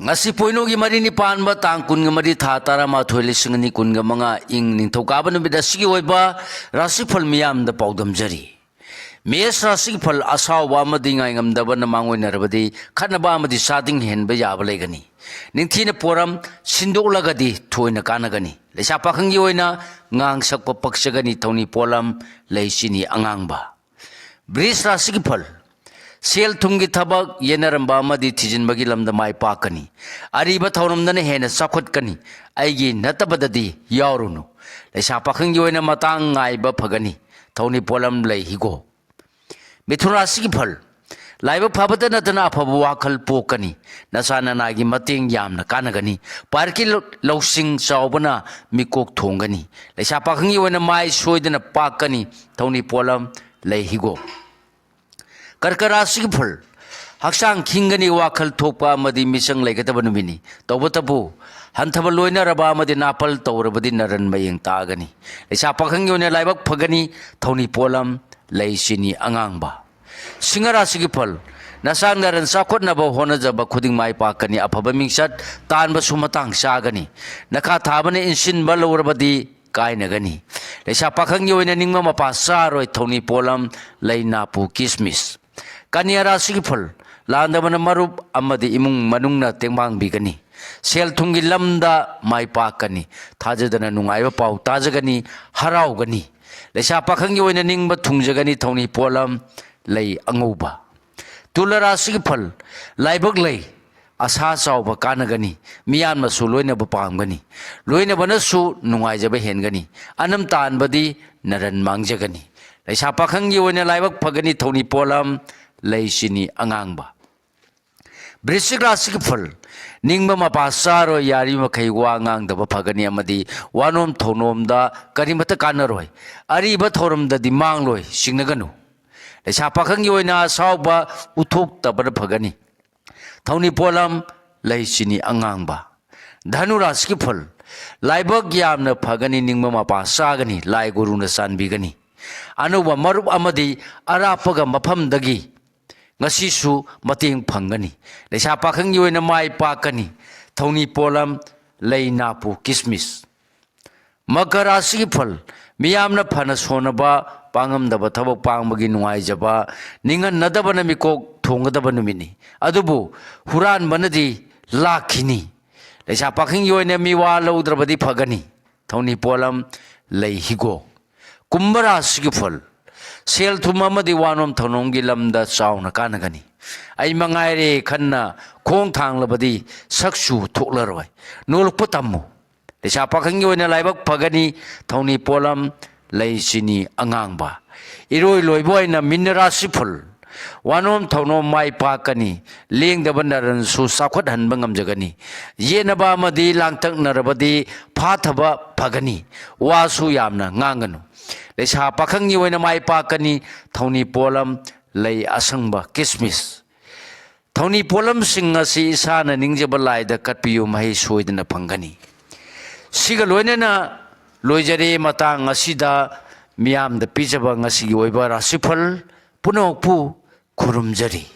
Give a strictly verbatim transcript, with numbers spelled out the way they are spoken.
ꯉꯁꯤ ꯄꯣꯏꯅꯨꯒꯤ ꯃꯔꯤꯅꯤ ꯄꯥꯟꯕ ꯇꯥꯡ ꯀꯨꯟꯒ ꯃꯔꯤ, ꯊꯥ ꯇꯔꯥꯃꯥꯊꯣꯏ, ꯂꯤꯁꯤꯡ ꯑꯅꯤ ꯀꯨꯟꯒ ꯃꯉꯥ, ꯏꯪ ꯅꯤꯡꯊꯧꯀꯥꯕ ꯅꯨꯃꯤꯠ ꯑꯁꯤꯒꯤ ꯑꯣꯏꯕ ꯔꯥꯁꯤꯐꯜ ꯃꯤꯌꯥꯝꯗ ꯄꯥꯎꯗꯝꯖꯔꯤ꯫ ꯃꯦꯁ ꯔꯥꯁꯤꯒꯤ ꯐꯜ ꯑꯁꯥꯎꯕ ꯑꯃꯗꯤ ꯉꯥꯏꯉꯝꯗꯕꯅ ꯃꯥꯡꯑꯣꯏꯅꯔꯕꯗꯤ ꯈꯠꯅꯕ ꯑꯃꯗꯤ ꯆꯥꯗꯤꯡ ꯍꯦꯟꯕ ꯌꯥꯕ ꯂꯩꯒꯅꯤ꯫ ꯅꯤꯡꯊꯤꯅ ꯄꯣꯔꯝ ꯁꯤꯟꯗꯣꯛꯂꯒꯗꯤ ꯊꯣꯏꯅ ꯀꯥꯟꯅꯒꯅꯤ꯫ ꯂꯩꯁꯥ ꯄꯥꯈꯪꯒꯤ ꯑꯣꯏꯅ ꯉꯥꯡ ꯁꯛꯄ ꯄꯛꯆꯒꯅꯤ꯫ ꯊꯧꯅꯤ ꯄꯣꯠꯂꯝ ꯂꯩ ꯆꯤꯅꯤ ꯑꯉꯥꯡꯕ꯫ ꯕ꯭ꯔꯤꯖ ꯔꯥꯁꯤꯒꯤ ꯐꯜ: ꯁꯦꯜ ꯊꯨꯝꯒꯤ ꯊꯕꯛ ꯌꯦꯟꯅꯔꯝꯕ ꯑꯃꯗꯤ ꯊꯤꯖꯤꯟꯕꯒꯤ ꯂꯝꯗ ꯃꯥꯏ ꯄꯥꯛꯀꯅꯤ꯫ ꯑꯔꯤꯕ ꯊꯧꯔꯝꯗꯅ ꯍꯦꯟꯅ ꯆꯥꯎꯈꯠꯀꯅꯤ꯫ ꯑꯩꯒꯤ ꯅꯠꯇꯕꯗꯗꯤ ꯌꯥꯎꯔꯨꯅꯨ꯫ ꯂꯩꯁꯥ ꯄꯥꯈꯪꯒꯤ ꯑꯣꯏꯅ ꯃꯇꯥꯡ ꯉꯥꯏꯕ ꯐꯒꯅꯤ꯫ ꯊꯧꯅꯤ ꯄꯣꯠꯂꯝ ꯂꯩ ꯍꯤꯒꯣꯛ꯫ ꯃꯤꯊꯨꯟ ꯔꯥꯁꯤꯒꯤ ꯐꯜ: ꯂꯥꯏꯕꯛ ꯐꯕꯇ ꯅꯠꯇꯅ ꯑꯐꯕ ꯋꯥꯈꯜ ꯄꯣꯛꯀꯅꯤ꯫ ꯅꯆꯥ ꯅꯅꯥꯒꯤ ꯃꯇꯦꯡ ꯌꯥꯝꯅ ꯀꯥꯟꯅꯒꯅꯤ꯫ ꯄꯥꯔꯤꯈꯤ ꯂꯧ-, ꯂꯧꯁꯤꯡ ꯆꯥꯎꯕꯅ ꯃꯤꯀꯣꯛ ꯊꯣꯡꯒꯅꯤ꯫ ꯂꯩꯁꯥ ꯄꯥꯈꯪꯒꯤ ꯑꯣꯏꯅ ꯃꯥꯏ ꯁꯣꯏꯗꯅ ꯄꯥꯛꯀꯅꯤ꯫ ꯊꯧꯅꯤ ꯄꯣꯠꯂꯝ ꯂꯩ ꯍꯤꯒꯣꯛ꯫ ꯀꯔꯀ ꯔꯥꯁꯤꯒꯤ ꯐꯜ: ꯍꯛꯆꯥꯡ ꯈꯤꯡꯒꯅꯤ꯫ ꯋꯥꯈꯜ ꯊꯣꯛꯄ ꯑꯃꯗꯤ ꯃꯤꯆꯪ ꯂꯩꯒꯗꯕ ꯅꯨꯃꯤꯠꯅꯤ꯫ ꯇꯧꯕꯇꯕꯨ ꯍꯟꯊꯕ ꯂꯣꯏꯅꯔꯕ ꯑꯃꯗꯤ ꯅꯥꯄꯜ ꯇꯧꯔꯕꯗꯤ ꯅꯔꯟ ꯃꯌꯦꯡ ꯇꯥꯒꯅꯤ꯫ ꯂꯩꯁꯥ ꯄꯥꯈꯪꯒꯤ ꯑꯣꯏꯅ ꯂꯥꯏꯕꯛ ꯐꯒꯅꯤ꯫ ꯊꯧꯅꯤ ꯄꯣꯠꯂꯝ ꯂꯩ ꯆꯤꯅꯤ ꯑꯉꯥꯡꯕ꯫ ꯁꯤꯡꯍ ꯔꯥꯁꯤꯒꯤ ꯐꯜ: ꯅꯆꯥ ꯅꯔꯟ ꯆꯥꯎꯈꯠꯅꯕ ꯍꯣꯠꯅꯖꯕ ꯈꯨꯗꯤꯡ ꯃꯥꯏ ꯄꯥꯛꯀꯅꯤ꯫ ꯑꯐꯕ ꯃꯤꯡꯆꯠ ꯇꯥꯟꯕꯁꯨ ꯃꯇꯥꯡ ꯆꯥꯒꯅꯤ꯫ ꯅꯈꯥ ꯊꯥꯕꯅ ꯏꯟꯁꯤꯟꯕ ꯂꯧꯔꯕꯗꯤ ꯀꯥꯏꯅꯒꯅꯤ꯫ ꯂꯩꯁꯥ ꯄꯥꯈꯪꯒꯤ ꯑꯣꯏꯅ ꯅꯤꯡꯕ ꯃꯄꯥ ꯆꯥꯔꯣꯏ꯫ ꯊꯧꯅꯤ ꯄꯣꯠꯂꯝ ꯂꯩ ꯅꯥꯄꯨ ꯀꯤꯁꯃꯤꯁ꯫ ꯀꯟꯌꯥ ꯔꯥꯁꯤꯒꯤ ꯐꯜ: ꯂꯥꯟꯗꯕꯅ ꯃꯔꯨꯞ ꯑꯃꯗꯤ ꯏꯃꯨꯡ ꯃꯅꯨꯡꯅ ꯇꯦꯡꯕꯥꯡꯕꯤꯒꯅꯤ꯫ ꯁꯦꯜ ꯊꯨꯝꯒꯤ ꯂꯝꯗ ꯃꯥꯏ ꯄꯥꯛꯀꯅꯤ꯫ ꯊꯥꯖꯗꯅ ꯅꯨꯡꯉꯥꯏꯕ ꯄꯥꯎ ꯇꯥꯖꯒꯅꯤ, ꯍꯔꯥꯎꯒꯅꯤ꯫ ꯂꯩꯁꯥ ꯄꯥꯈꯪꯒꯤ ꯑꯣꯏꯅ ꯅꯤꯡꯕ ꯊꯨꯡꯖꯒꯅꯤ꯫ ꯊꯧꯅꯤ ꯄꯣꯠꯂꯝ ꯂꯩ ꯑꯉꯧꯕ꯫ ꯇꯨꯂ ꯔꯥꯁꯤꯒꯤ ꯐꯜ: ꯂꯥꯏꯕꯛ ꯂꯩ꯫ ꯑꯁꯥ ꯆꯥꯎꯕ ꯀꯥꯟꯅꯒꯅꯤ꯫ ꯃꯤꯌꯥꯝꯅꯁꯨ ꯂꯣꯏꯅꯕ ꯄꯥꯝꯒꯅꯤ꯫ ꯂꯣꯏꯅꯕꯅꯁꯨ ꯅꯨꯡꯉꯥꯏꯖꯕ ꯍꯦꯟꯒꯅꯤ꯫ ꯑꯅꯝ ꯇꯥꯟꯕꯗꯤ ꯅꯔꯟ ꯃꯥꯡꯖꯒꯅꯤ꯫ ꯂꯩꯁꯥ ꯄꯥꯈꯪꯒꯤ ꯑꯣꯏꯅ ꯂꯥꯏꯕꯛ ꯐꯒꯅꯤ꯫ ꯊꯧꯅꯤ ꯄꯣꯠꯂꯝ ꯂꯩ ꯆꯤꯅꯤ ꯑꯉꯥꯡꯕ꯫ ꯕ꯭ꯔꯤꯁꯤꯛ ꯔꯥꯁꯤꯒꯤ ꯐꯜ: ꯅꯤꯡꯕ ꯃꯄꯥ ꯆꯥꯔꯣꯏ꯫ ꯌꯥꯔꯤꯕ ꯃꯈꯩ ꯋꯥ ꯉꯥꯡꯗꯕ ꯐꯒꯅꯤ ꯑꯃꯗꯤ ꯋꯥꯅꯣꯝ ꯊꯧꯅꯣꯝꯗ ꯀꯔꯤꯃꯠꯇ ꯀꯥꯟꯅꯔꯣꯏ꯫ ꯑꯔꯤꯕ ꯊꯧꯔꯝꯗꯗꯤ ꯃꯥꯡꯂꯣꯏ, ꯁꯤꯡꯅꯒꯅꯨ꯫ ꯂꯩꯁꯥ ꯄꯥꯈꯪꯒꯤ ꯑꯣꯏꯅ ꯑꯁꯥꯎꯕ ꯎꯠꯊꯣꯛꯇꯕꯅ ꯐꯒꯅꯤ꯫ ꯊꯧꯅꯤ ꯄꯣꯠꯂꯝ ꯂꯩ ꯆꯤꯅꯤ ꯑꯉꯥꯡꯕ꯫ ꯙꯅꯨ ꯔꯥꯁꯤꯒꯤ ꯐꯜ: ꯂꯥꯏꯕꯛ ꯌꯥꯝꯅ ꯐꯒꯅꯤ꯫ ꯅꯤꯡꯕ ꯃꯄꯥ ꯆꯥꯒꯅꯤ꯫ ꯂꯥꯏ ꯒꯨꯔꯨꯅ ꯆꯥꯟꯕꯤꯒꯅꯤ꯫ ꯑꯅꯧꯕ ꯃꯔꯨꯞ ꯑꯃꯗꯤ ꯑꯔꯥꯞꯄꯒ ꯃꯐꯝꯗꯒꯤ ꯉꯁꯤꯁꯨ ꯃꯇꯦꯡ ꯐꯪꯒꯅꯤ꯫ ꯂꯩꯁꯥ ꯄꯥꯈꯪꯒꯤ ꯑꯣꯏꯅ ꯃꯥꯏ ꯄꯥꯛꯀꯅꯤ꯫ ꯊꯧꯅꯤ ꯄꯣꯠꯂꯝ, ꯂꯩ, ꯅꯥꯄꯨ, ꯀꯤꯁꯃꯤꯁ꯫ ꯃꯀꯔ ꯔꯥꯁꯤꯒꯤ ꯐꯜ: ꯃꯤꯌꯥꯝꯅ ꯐꯅ ꯁꯣꯟꯅꯕ, ꯄꯥꯡꯉꯝꯗꯕ ꯊꯕꯛ ꯄꯥꯡꯕꯒꯤ ꯅꯨꯡꯉꯥꯏꯖꯕ, ꯅꯤꯡꯍꯟꯅꯗꯕꯅ ꯃꯤꯀꯣꯛ ꯊꯣꯡꯒꯗꯕ ꯅꯨꯃꯤꯠꯅꯤ꯫ ꯑꯗꯨꯕꯨ ꯍꯨꯔꯥꯟꯕꯅꯗꯤ ꯂꯥꯛꯈꯤꯅꯤ꯫ ꯂꯩꯁꯥ ꯄꯥꯈꯪꯒꯤ ꯑꯣꯏꯅ ꯃꯤꯋꯥ ꯂꯧꯗ꯭ꯔꯕꯗꯤ ꯐꯒꯅꯤ꯫ ꯊꯧꯅꯤ ꯄꯣꯠꯂꯝ, ꯂꯩ, ꯍꯤꯒꯣꯛ꯫ ꯀꯨꯝꯚ ꯔꯥꯁꯤꯒꯤ ꯐꯜ: ꯁꯦꯜ ꯊꯨꯝ ꯑꯃꯗꯤ ꯋꯥꯅꯣꯝ ꯊꯧꯅꯣꯝꯒꯤ ꯂꯝꯗ ꯆꯥꯎꯅ ꯀꯥꯟꯅꯒꯅꯤ꯫ ꯑꯩ ꯃꯉꯥꯏꯔꯦ ꯈꯟꯅ ꯈꯣꯡ ꯊꯥꯡꯂꯕꯗꯤ ꯁꯛꯁꯨ ꯊꯣꯛꯂꯔꯣꯏ꯫ ꯅꯣꯂꯨꯛꯄ ꯇꯝꯃꯨ꯫ ꯂꯩꯁꯥ ꯄꯥꯈꯪꯒꯤ ꯑꯣꯏꯅ ꯂꯥꯏꯕꯛ ꯐꯒꯅꯤ꯫ ꯊꯧꯅꯤ ꯄꯣꯠꯂꯝ, ꯂꯩ, ꯆꯤꯅꯤ, ꯑꯉꯥꯡꯕ꯫ ꯏꯔꯣꯏ ꯂꯣꯏꯕ ꯑꯣꯏꯅ ꯃꯤꯟꯅ ꯔꯥꯁꯤ ꯐꯜ: ꯋꯥꯅꯣꯝ ꯊꯧꯅꯣꯝ ꯃꯥꯏ ꯄꯥꯛꯀꯅꯤ꯫ ꯂꯦꯡꯗꯕ ꯅꯔꯟꯁꯨ ꯆꯥꯎꯈꯠꯍꯟꯕ ꯉꯝꯖꯒꯅꯤ꯫ ꯌꯦꯠꯅꯕ ꯑꯃꯗꯤ ꯂꯥꯡꯇꯛꯅꯔꯕꯗꯤ ꯐꯥꯊꯕ ꯐꯒꯅꯤ꯫ ꯋꯥꯁꯨ ꯌꯥꯝꯅ ꯉꯥꯡꯒꯅꯨ꯫ ꯂꯩꯁꯥ ꯄꯥꯈꯪꯒꯤ ꯑꯣꯏꯅ ꯃꯥꯏ ꯄꯥꯛꯀꯅꯤ꯫ ꯊꯧꯅꯤ ꯄꯣꯠꯂꯝ, ꯂꯩ ꯑꯁꯪꯕ, ꯀꯤꯁꯃꯤꯁ꯫ ꯊꯧꯅꯤ ꯄꯣꯠꯂꯝꯁꯤꯡ ꯑꯁꯤ ꯏꯁꯥꯅ ꯅꯤꯡꯖꯕ ꯂꯥꯏꯗ ꯀꯠꯄꯤꯌꯨ, ꯃꯍꯩ ꯁꯣꯏꯗꯅ ꯐꯪꯒꯅꯤ꯫ ꯁꯤꯒ ꯂꯣꯏꯅꯅ ꯂꯣꯏꯖꯔꯦ ꯃꯇꯥꯡ ꯑꯁꯤꯗ ꯃꯤꯌꯥꯝꯗ ꯄꯤꯖꯕ ꯉꯁꯤꯒꯤ ꯑꯣꯏꯕ ꯔꯥꯁꯤꯐꯜ ꯄꯨꯝꯅꯃꯛꯄꯨ ꯈꯨꯔꯨꯝꯖꯔꯤ꯫